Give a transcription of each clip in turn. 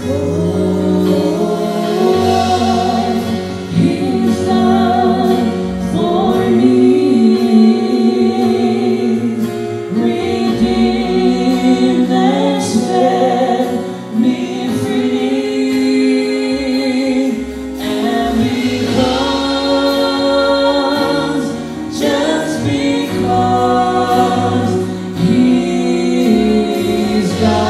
Oh, what He's done for me, redeemed and set me free, and because, just because He's God.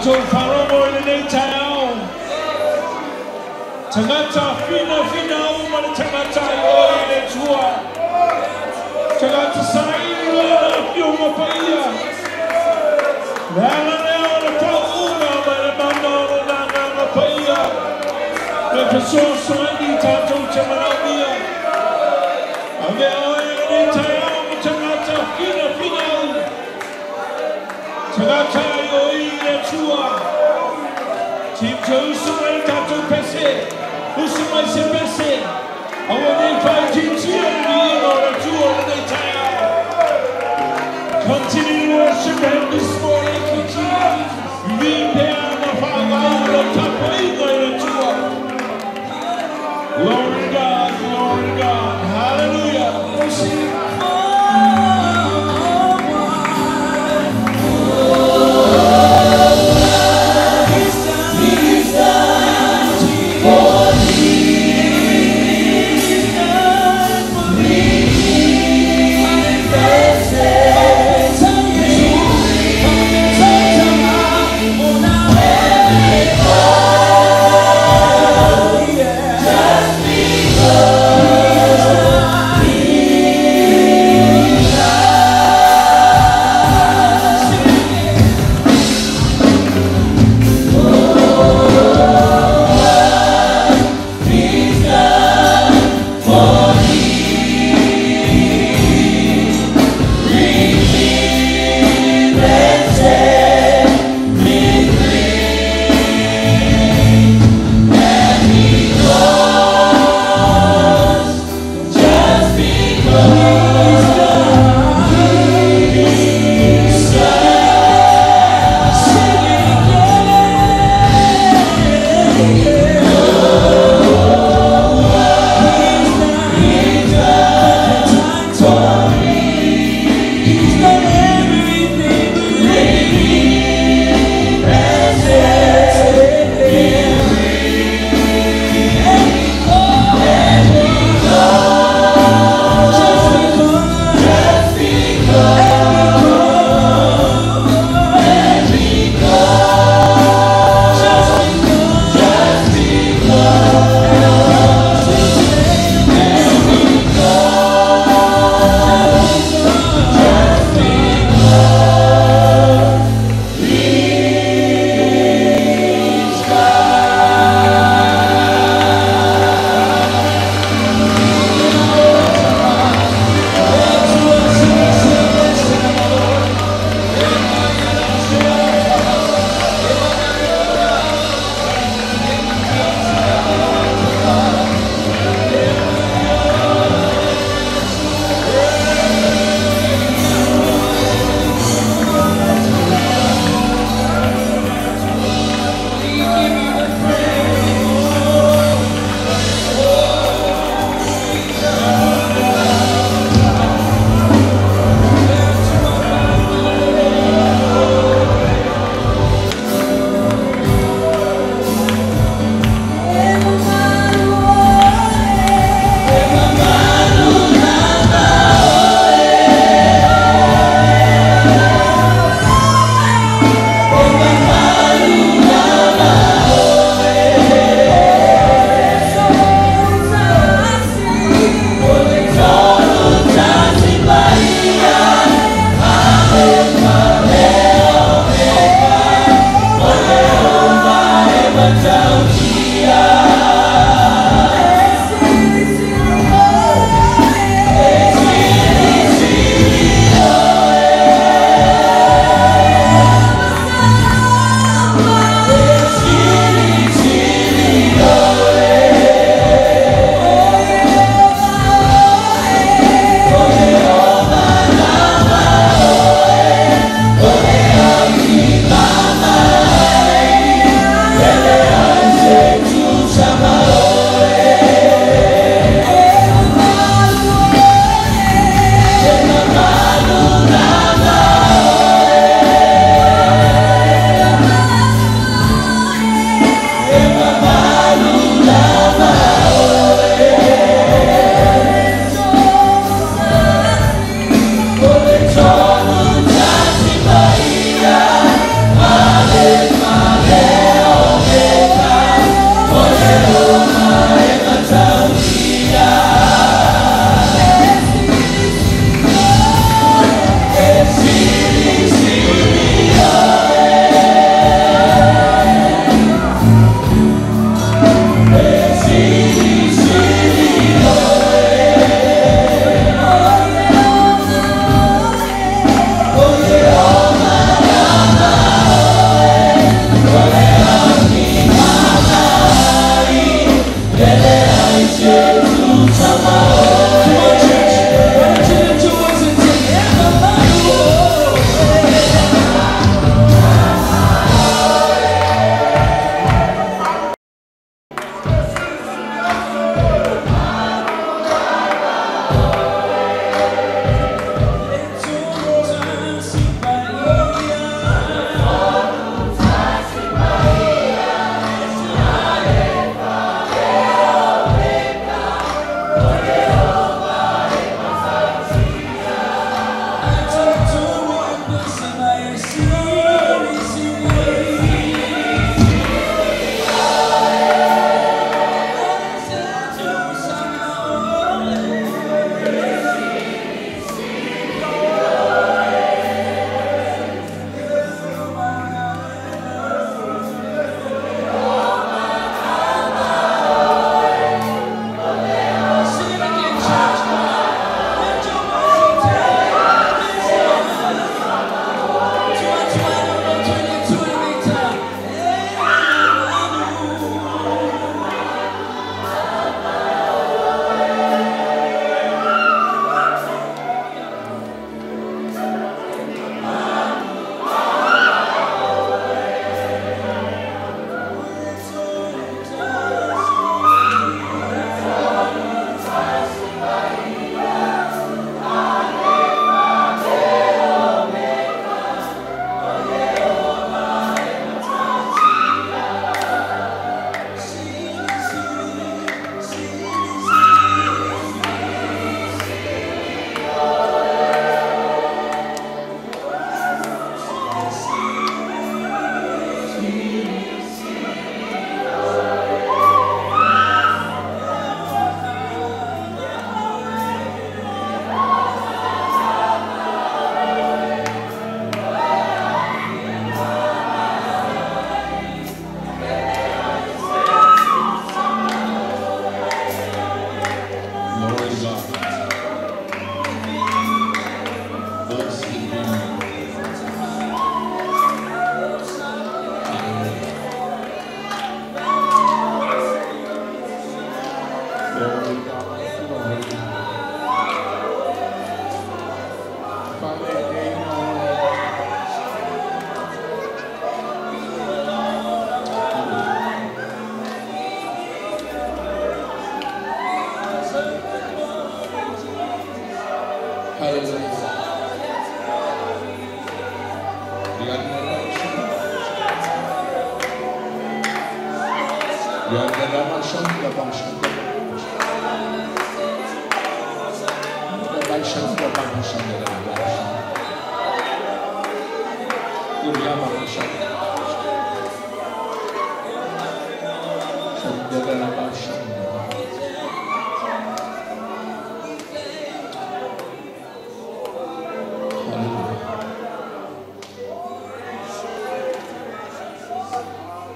Tatou faalogo i lenei taeao. Tagata finafinau ma le tagata e oi i le Atua. Tagata saili Lona Afioga Paia. Le ala lea o le pauuga ma le mana o Lona Agaga Paia. Le fesoasoani tatou te manaomia. Avea oe i lenei taeao ma tagata finafinau. Tagata e oi i le Atua. Timte usu mai le tatou pese. Usu mai se pese. Aua nei faaitiitia le viiga o le Atua i lenei taeao. Continue to worship Him this morning. Vivi pea ma faauau lau tapuaiga i le Atua. Glory to God, glory to God. Hallelujah. Worship for He's done for me. He's done for me.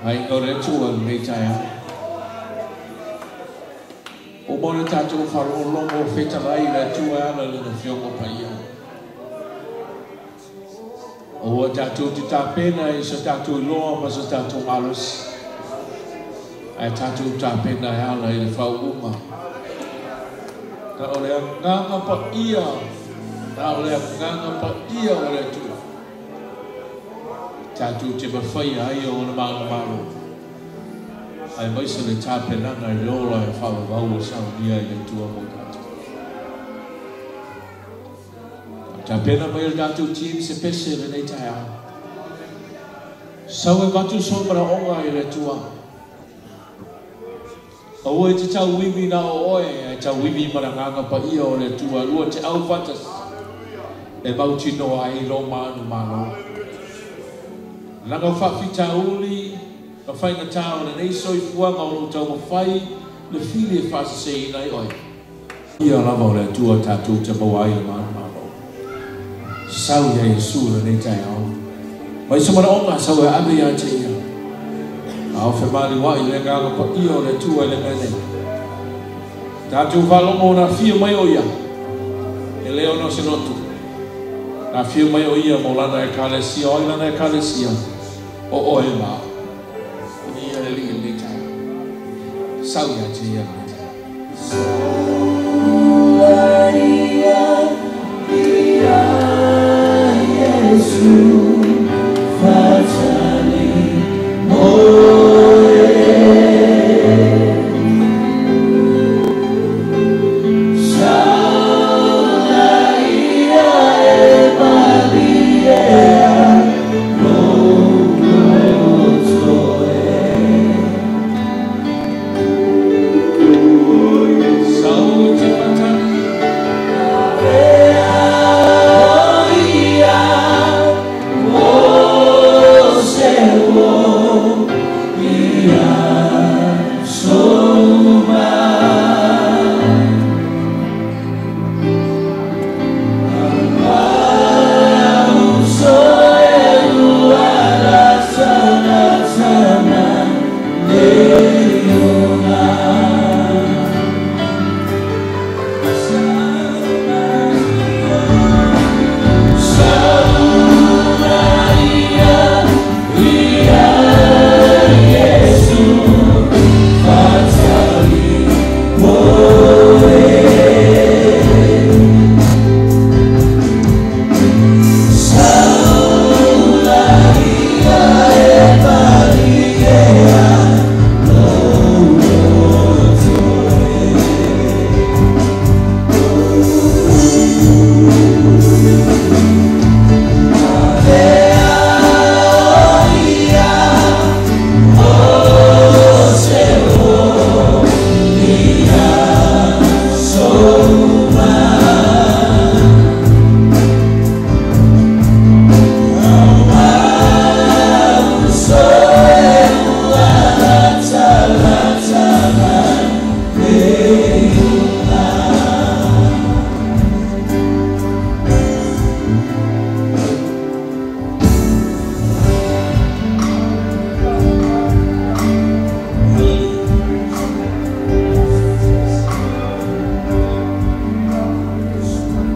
Ai o le Atua lenei taeao. O mo le tatou faalogologo fetalai i le Atua e ala i Lana Afioga Paia. Ua tatou te tapena i so tatou iloa ma so tatou malosi. Ae tatou tapena e ala i le faauuga. Na o le agaga paia, na o le agaga paia o le Atua. Tatou te mafaia ai o ona manumalo. Ae maise le tapenaga i le ola e faavavau e saunia i le Atua mo tatou. Tapena mai le tatou team se pese lenei taeao. Sau e avatu sou manaoga i le Atua. Aua e te tauivi na o oe, ae tauivi ma le agaga paia o le Atua. Lua te au faatasi e mautinoa ai lo manumalo. Laga o faafitauli ma faigata o lenei soifuaga o loo taumafai le fili e faaseseina ai oe. Ia lava o le Atua tatou te maua ai le manumalo. Sau ia Iesu lenei taeao. Mai se manaoga sau e ave ia te ia. A o femaliuai le agaga paia o le Atua i le mea nei. Tatou faalogo na afio mai o ia. E le ona o se lotu. Na afio mai o ia mo lana Ekalesia. O ai lana Ekalesia? O oe ma au. Ia le Alii i lenei taeao. Sau ia te ia lenei taeao. Sau te matagi.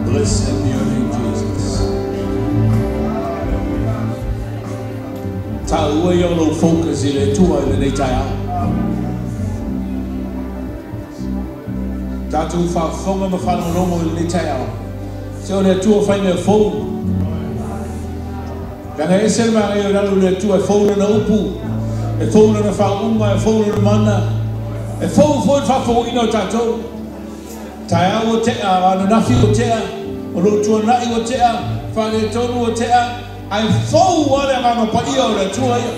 Blessed be your name, Jesus. Taua ia o lou focus i le Atua i lenei taeao. Tatou faafofoga ma faalogologo i lenei taeao. Se o le Atua fai mea fou. Leaga e ese le manaia o lalo i le Atua e fou lana upu, e fou lana faauuga, e fou lana mana, e fou foi le faafouina o tatou. Taeao ua tea, o ananafi ua tea, o lou tuanai ua tea, faaletonu ua tea, ae fou lava le Agaga Paia o le Atua ia.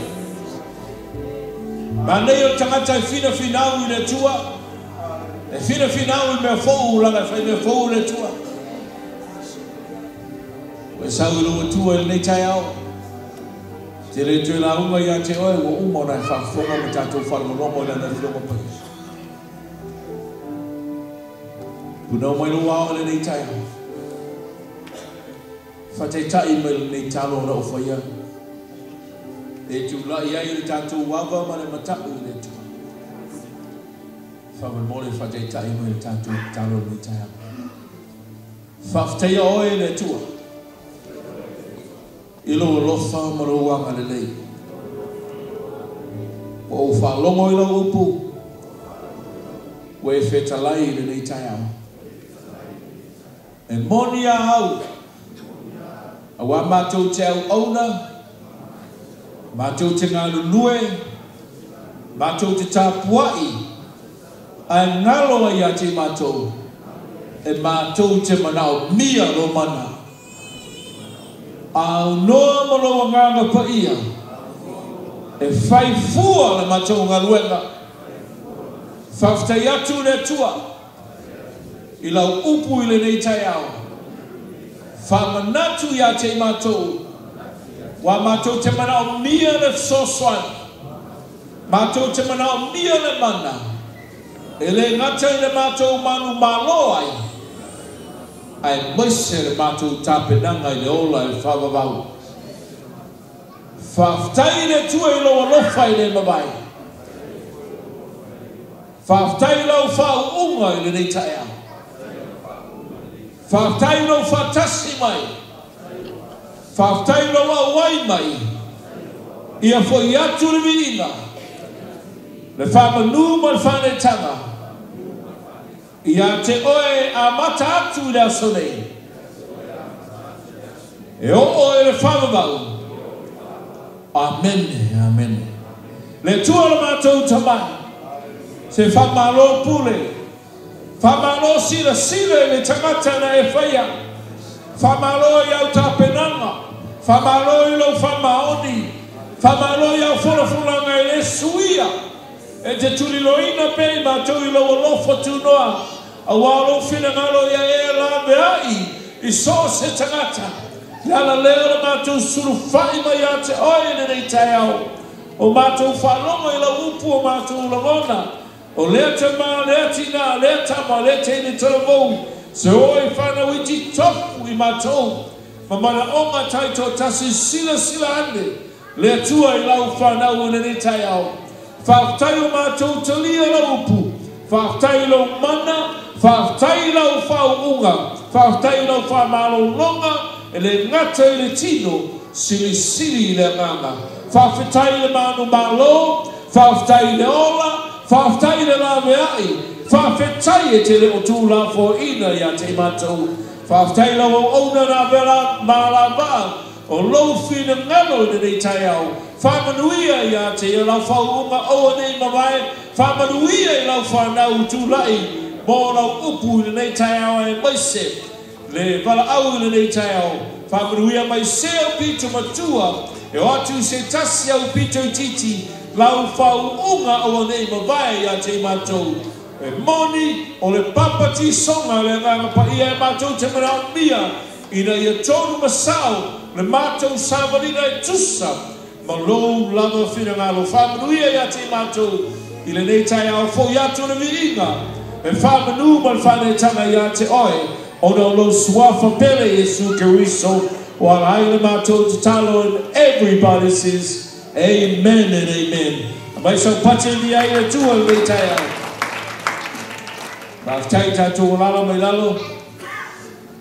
Manaia o le tagata e finafinau i le Atua, e finafinau i mea fou, leaga e fai mea fou le Atua. Ua e sau i lou Atua i lenei taeao, e te le toe lauga ia te oe, ua uma ona e faafofoga ma tatou faalogologo i Lana Afioga Paia. Punau mai lou ao i lenei taeao. Faataitai mai lenei talo o lau faia e tulai ai le tatou ava ma le matau i le Atua. Faamolemole faataitai mai le tatou talo i lenei taeao. Faafetaia oe le Atua i lou alofa ma lou agalelei. Ua ou faalogo i lau upu ua e fetalai i lenei taeao. E moni a au, aua matou te auauna, matou te galulue, matou te tapuai, ae galo ai ia te matou, e matou te manaomia lou mana. Aunoa ma lou Agaga Paia e fai fua le matou galuega. Faafetai atu i le Atua i lau upu i lenei taeao. Faamanatu ia te i matou, ua matou te manaomia le fesoasoani, matou te manaomia le mana, e le gata i le matou manumalo ai, aemaise le matou tapenaga i le ola e faavavau. Faafetai i le Atua i lou alofa e le mavae. Faafetai i lau faauuga i lenei taeao. Faafetai i lou faatasi mai. Faafetai i lou auai mai. Ia foi atu le viiga, le faamanu ma le faaneetaga ia te oe e amata atu i le aso nei. E oo i le faavavau. Amene, amene. Le Atua o le matou tamai, se faamalo pule, faamalo silasila i le tagata na e faia, faamalo i au tapenaga, faamalo i lou faamaoni, faamalo i au folafolaga e le suia, e te tuliloina pea i matou i lou alofa tunoa, aua o lou finagalo ia e laveai i so o se tagata. Le ala lea o le matou sulufai mai ia te oe i lenei taeao, o matou faalogo i lau upu o matou lagona, o lea tama, lea tina, lea tama, lea teine talavou, se o e fanau iti tofu i matou, ma manaoga taitoatasi silasila ane le Atua i lau fanau i lenei taeao. Faafetai o matou talia lau upu, faafetai i lou mana, faafetai i lau faauuga, faafetai i lau faamalologa e le gata i le tino, silisili i le agaga. Faafetai i le manumalo, faafetai i le ola, faafetai i le laveai, faafetai e te le o tuulafoaiina ia te i matou. Faafetai i lau auauna na avea malavaa o lou finagalo i lenei taeao. Faamanuia ia te ia lau faauuga aua nei mavae, faamanuia i lau fanau tulai mo lau upu i lenei taeao aemaise le valaau i lenei taeao. Faamanuia mai se au pito matua e o atu i se tasi au pito itiiti lau faauuga aua nei mavae ia te i matou. E moni o le papatisoga le Agaga Paia e matou te manaomia ina ia tonu ma sao le matou savaliga e tusa ma lou lava finagalo. Faamanuia ia te i matou i lenei taeao, foi atu le viiga, le faamanu ma le faaneetaga ia te oe, ona o lou suafa pele Iesu Keriso ua ala ai le matou tatalo. And everybody says amen and amen. Aumai sau pate viia ai le Atua i lenei taeao. Faafetai tatou alala mai lalo.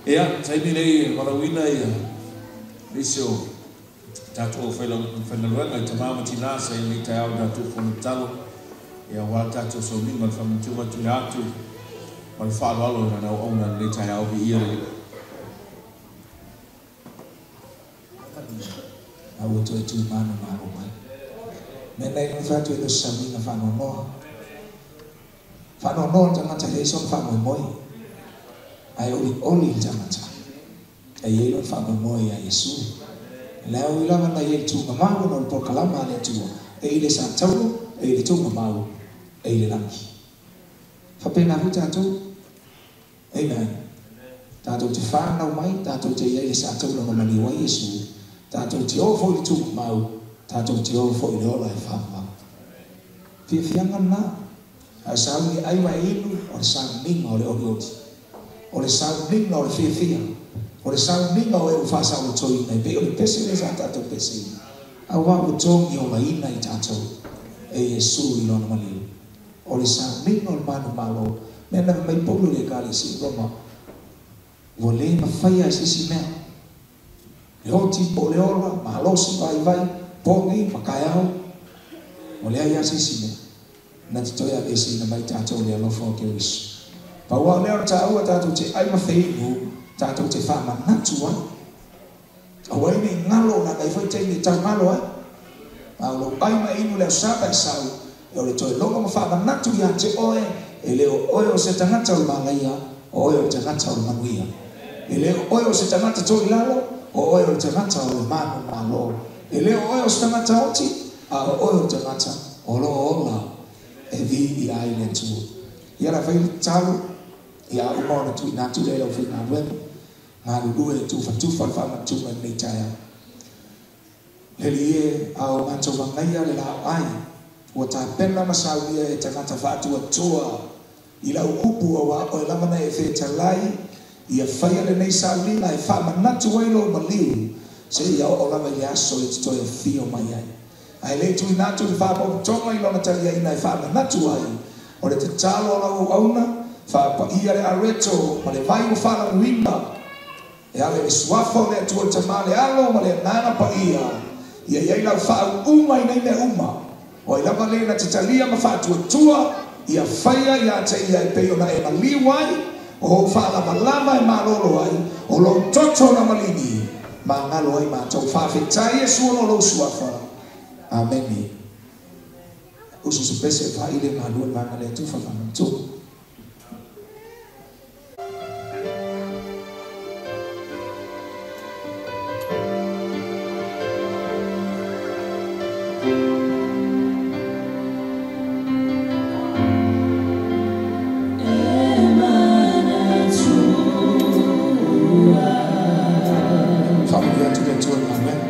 Ia, taimi nei e valaauina ia nisi o tatou aufaigaluega i tama ma tina sa i lenei taeao i tatou fono tatalo, ia aua le tatou sauniga o le faamatuga tuina atu ma le faaaloalo i lana auauna i lenei taeao. Viia le Alii. A ua toe tumanumalo mai. Mea nei na fai atu e le sauniga faanoanoa. Faanoanoa le tagata e leai sona faamoemoe. Ae olioli le tagata e i ai lona faamoemoe ia Iesu. O le a ui lava na i ai le tuugamau ona o le polokalama a le Atua, e i le satauro, e i le tuugamau, e i le lagi. E faapena foi tatou. Amen. Tatou te fanau mai, tatou te i ai i le satauro na maliu ai Iesu, tatou te o foi i le tuugamau, tatou te o foi i le ola e faavavau. Fiafiaga lena. A e sauni e ai ma e inu, o le sauniga o le olioli. O le sauniga o le fiafia. O le sauniga o e ua faasaolotoina, e pei o le pese lea sa tatou peseina, aua ua togiolaina i tatou e Iesu i Lona maliu. O le sauniga o le manumalo, mea na fai mai Paulo i le Ekalesia i Roma, ua le mafaia e se isi mea, le oti po o le ola, malosi, vaivai, pogi ma kaeao, ua leai lava se isi mea na te toe aveeseina mai tatou i le alofa o Keriso. Pau lava o lea o le taua tatou te ai ma feinu, tatou te faamanatu ai. Aua ai ne i galo, leaga e i ai foi taimi e tau galo ai. A o lou ai ma inu le Aso Sa taisau, o le toe logo ma faamanatu ia te oe, e le o oe o se tagata o le malaia, o oe o le tagata o le manuia. E le o oe o se tagata toilalo, o oe o le tagata o le manumalo. E le o oe o se tagata oti, a o oe o le tagata o lo o ola e viia ai le Atua. Ia la fai le tatalo, ia uma ona tuuina atu lea i lau faigaluega, galulue e tufatufa le faamanatuga i lenei taeao. Le Alii e, a o matou agaia le laoai, ua tapena ma saunia e tagata faatuatua i lau upu aua oe lava na e fetalai, ia faia lenei sauniga e faamanatu ai lou maliu seia oo lava i le aso e te toe afio mai ai. Ae le i tuuina atu le faapotopotoga i lona taliaina e faamanatu ai, o le tatalo a lau auauna, faapaia le areto ma le vai ua faalanuina, e ala i le suafa o le Atua le Tama, le Alo ma le Agaga Paia, ia i ai lau faauuga i nei mea uma. O ai lava le na te talia ma faatuatua, ia faia ia te ia e pei ona e maliu ai, o ou faalavalava e malolo ai, o lou toto na maligi, magalo ai matou. Faafetai Iesu ona o lou suafa. Amene. Usu se pese e faaili e galue le vaega lea tufa faamanatua. Faamanuia atu le Atua i le galuega.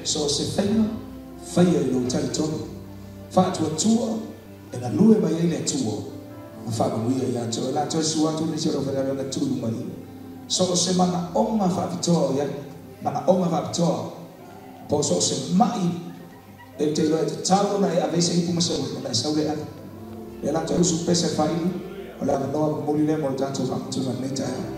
So se whainga, whaia i lou talitonu. Whaatua e na lue mai ai le atua. Ma whaamanuia ia te oe. La toe sua atu nisi o le whareare na tūru mai. So se mana onga whaapitoa o iai. Mana onga whaapitoa. Po so se mai e te iloa e te tau na e avese ipu masa ui. Na e saule ana. E la toe usu pese whaili. O le avanoa mamuli le mo le tātou whaamatunga nei taeao.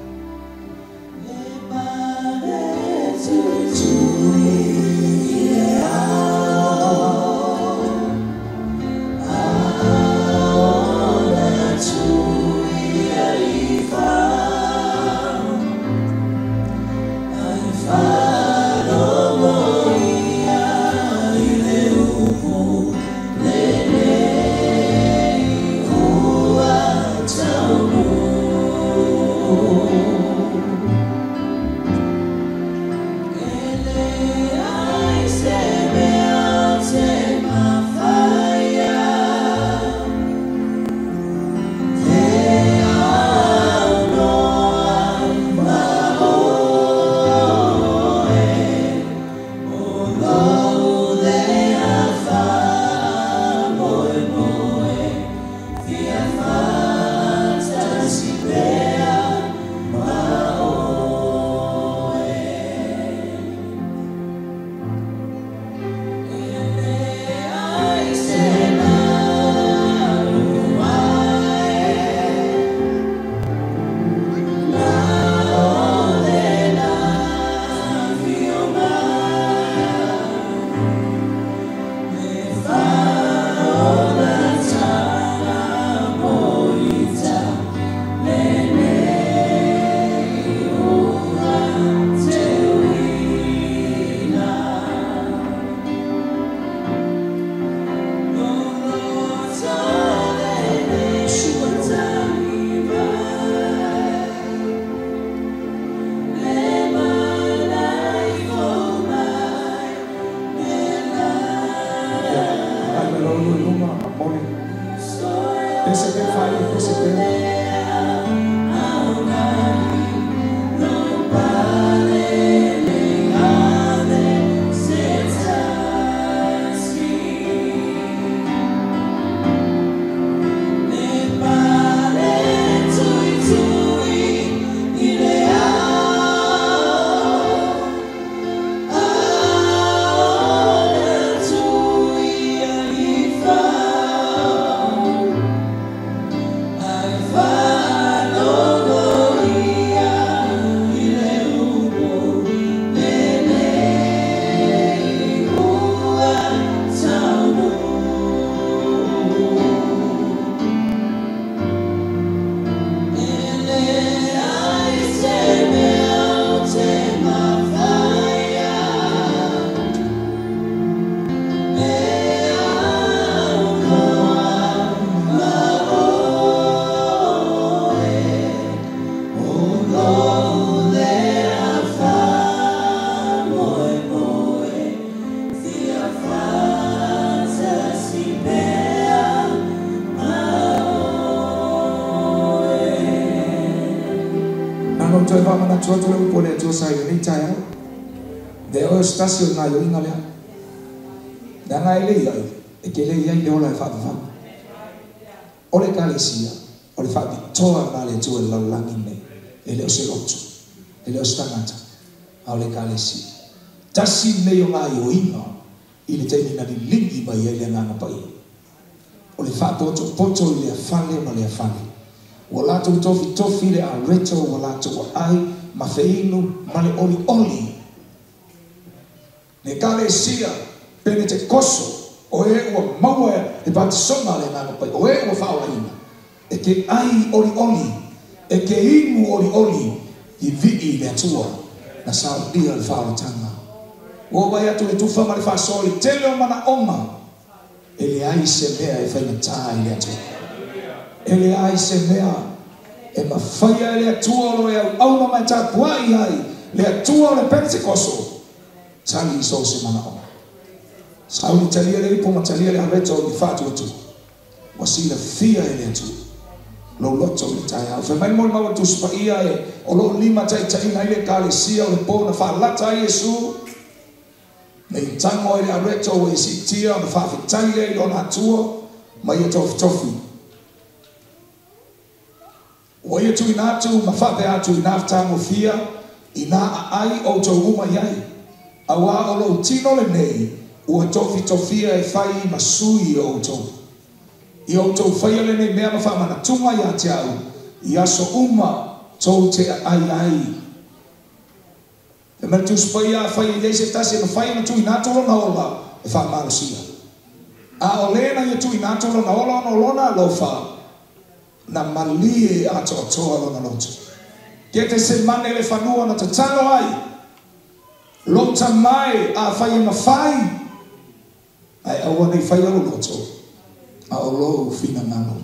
Stasi o ngā ioinga lea. Nā ngā ele iai, e ke le iai le ola e whaapawhau. O le kalesia, o le whaapitoa ngā le tua e lalagi nei, e le o se loto, e le o se tangata, a o le kalesia. Tasi nei o ngā ioinga, i le teini nani lingi mai ai le ngā pai. O le whaapoto poto i le awhale ma le awhale. Ua lātou tofi tofi le a reto, ua lātou ai, ma wheinu, ma le oli oli. Le kalesia, pene te koso, o e ua maua e patisonga le ngā pai, o e ua whaolaina. E ke ai oli oli, e ke imu oli oli, i vii le atua. Na saunia le faaolataga. Ua oo ai atu le tufa ma le faasoa i le tele o manaoga, e leai se mea e faigatā i le Atua. E leai se mea e mafaia e le Atua o lo o e auauna ma e tapuai ai, le Atua o le Penetekoso, tali i so o se manaoga. Sauni talia le ipu ma talia le areto i le faatuatua. Ua silafia e le Atua lou loto i le taeao. Fai mai le molimau a le Tusi Paia e o lo o limataitaiina ai le Ekalesia o le po na faalata ai Iesu, na ia tago ai le areto ua ia siitia ona faafetai lea i Lona Atua ma ia tofitofi. Ua ia tuuina atu ma faapea atu inā fetagofia, inā aai outou uma i ai, auā o lou tino lenei ua tofitofia e fai ma sui o outou. Ia outou faia lenei mea ma faamanatuga ia te au i aso uma tou te aai ai. Fai mai le Tusi Paia, Afai e i ai se tasi e mafai ona tuuina atu lona ola e faamalosia, a o le na ia tuuina atu lona ola ona o lona alofa, na malie atoatoa lona loto. Ketesemane le fanua na tatalo ai, Lou tama e, afai e mafai, ae aua ne i faia lou loto, a o lou finagalo.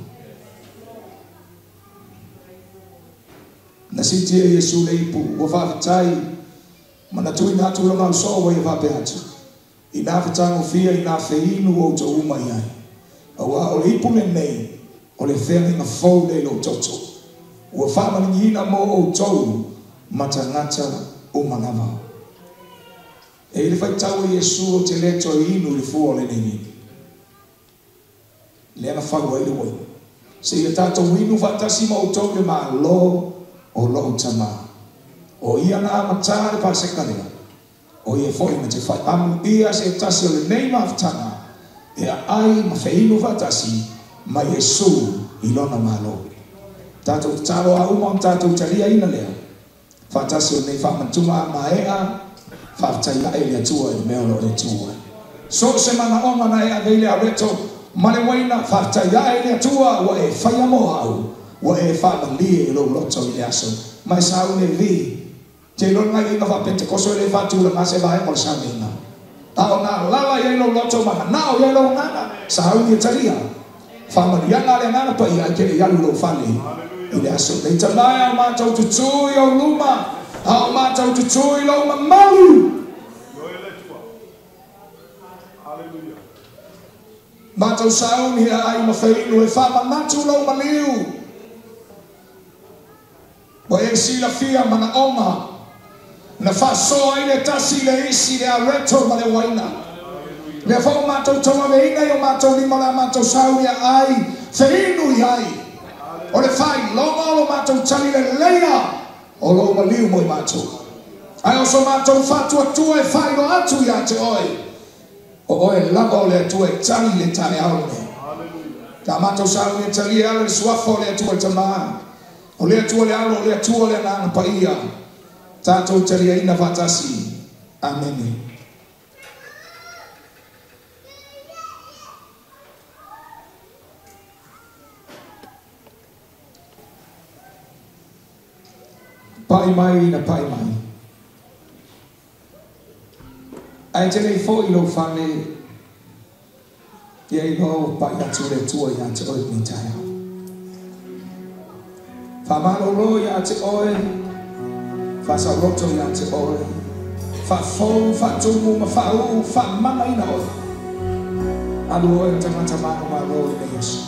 Na siitia Iesu le ipu, ua faafetai, ma na tuuina atu lona ausoo ua ia faapea atu, Inā fetagofia, inā feinu outou uma i ai, auā o le ipu lenei, o le feagaiga fou lea i lou toto, ua faamaligiina mo outou ma tagata uma lava. E i ai le faitau a Iesu, Ou te le toe inu i le fua o lenei vini. Lea na fau ai le uaina. Seia tatou inu faatasi ma outou i le Malo o lou Tama. O ia na amatā le Paseka lea, o ia foi na te whai amu ia se tasi o lenei mafutaga e aai ma feinu faatasi ma Iesu i lona Malo. Tatou tatalo a uma ona tatou taliaina lea faatasi o lenei faamanatuga a maea, faafetai ae i le Atua i le mea o lo o e tu ai. So o se manaoga na e ave i le areto ma le uaina, faafetai ae i le Atua ua e faia mo au, ua e faamalie i lou loto i le aso ma e sauni e vi. Te iloa le gaioiga faa-Pentekoso e le faatulaga se vaega o le sauniga, a o na alaala i ai lou loto ma manao i ai lou agaga, sauni e talia. Faamaliaga a le Agaga Paia ai ke le i alu i lou fale i le aso lenei. Tama e, a o matou tutū i ou luma, a o matou tutū i lou mamalu. Matou sauni e aai ma feinu e faamanatu lou maliu. Ua e silafia manaoga na faasoa ai le tasi i le isi le areto ma le uaina. Lea foi ua matou tauaveina i o matou lima le a matou sauni aai feinu i ai. O le faailoga o lo matou tali leleia o lou maliu mo i matou. Ae o so matou faatuatua e faailoa atu ia te oe, o oe lava o le Atua e tali i le taeao lenei. Na matou sauni e talia e ala le suafa o le Atua le Tama, o le Atua le Alo, o le Atua le Agaga Paia, tatou taliaina faatasi. Amene. Pai mai na pai mai. Ae te le i foi i lou fale, ia iloa ua pai atu le Atua ia te oe i lenei taeao. Faamalolo ia te oe, faasaoloto ia te oe, faafou, faatumu ma faauu, faamamaina oe. Alu oe o tagata manumalo i lenei aso.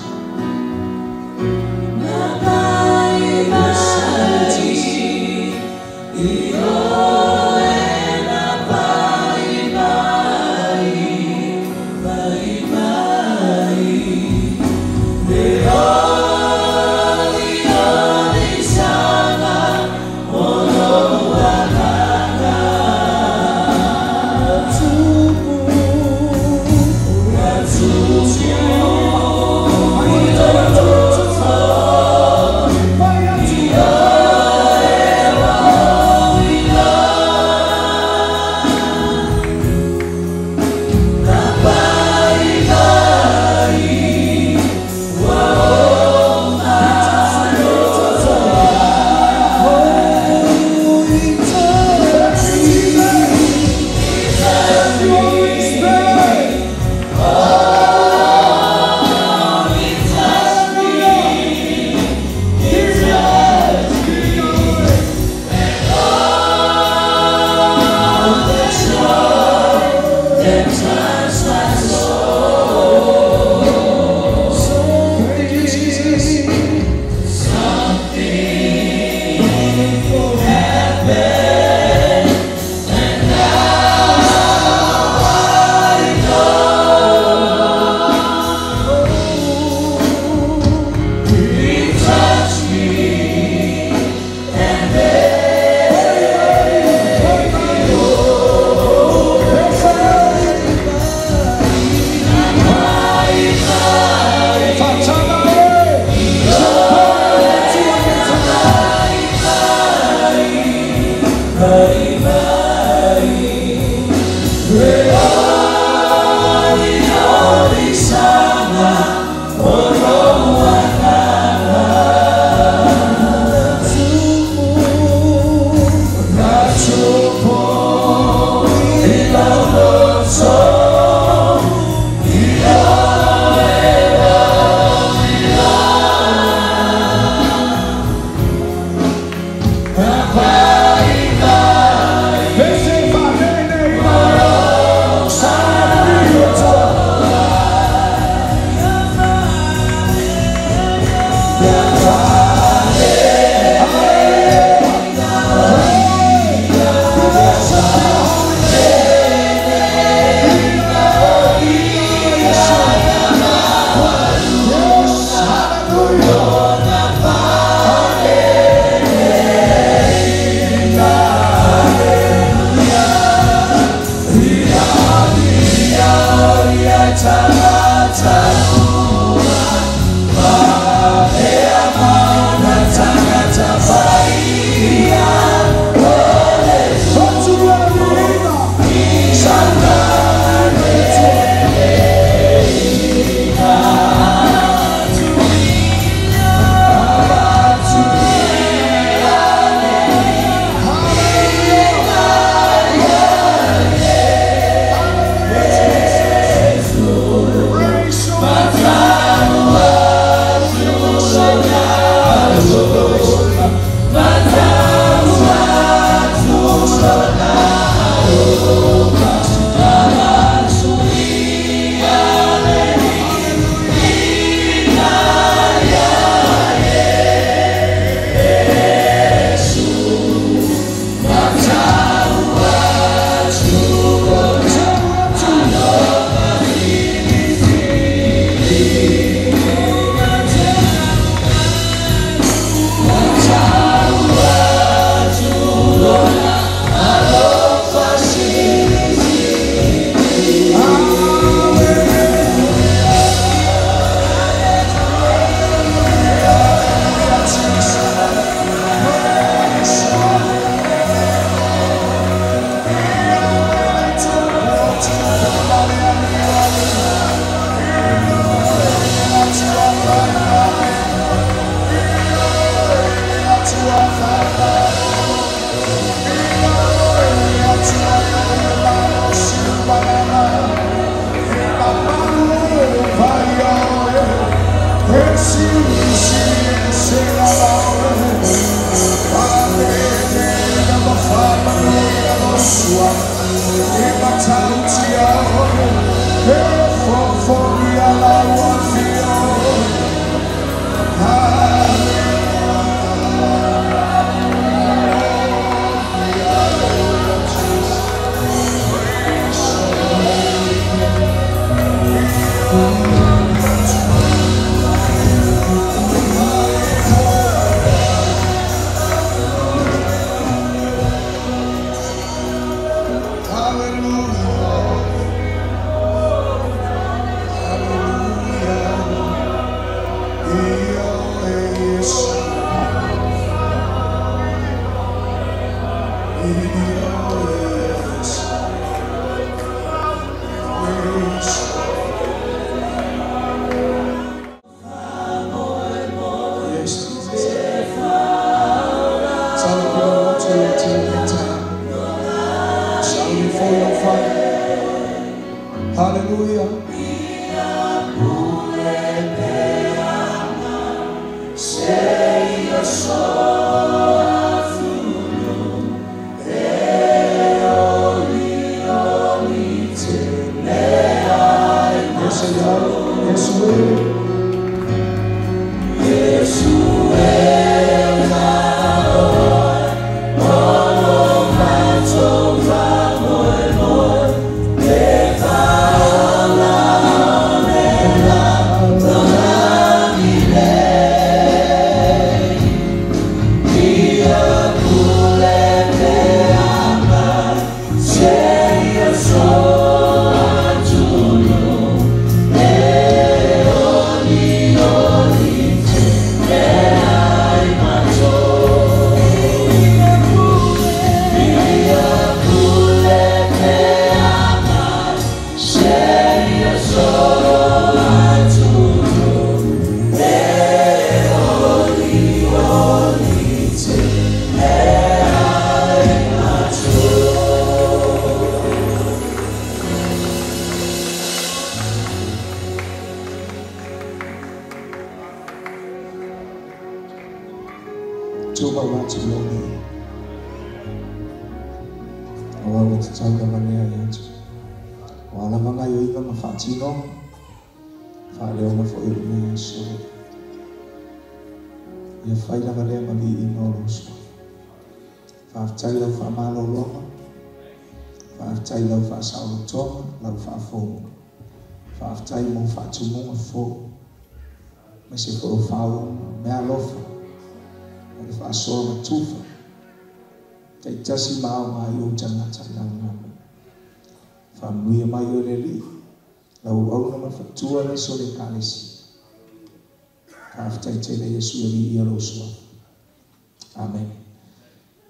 Amen.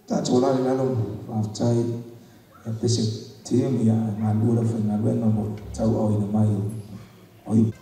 Tātou la le lalo whaftai ia pese team ia ngā lura whaingaluenga mo tau au ina mai o. Oh,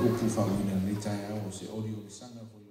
Upu whaawina nei tai ao se ori o le sanga.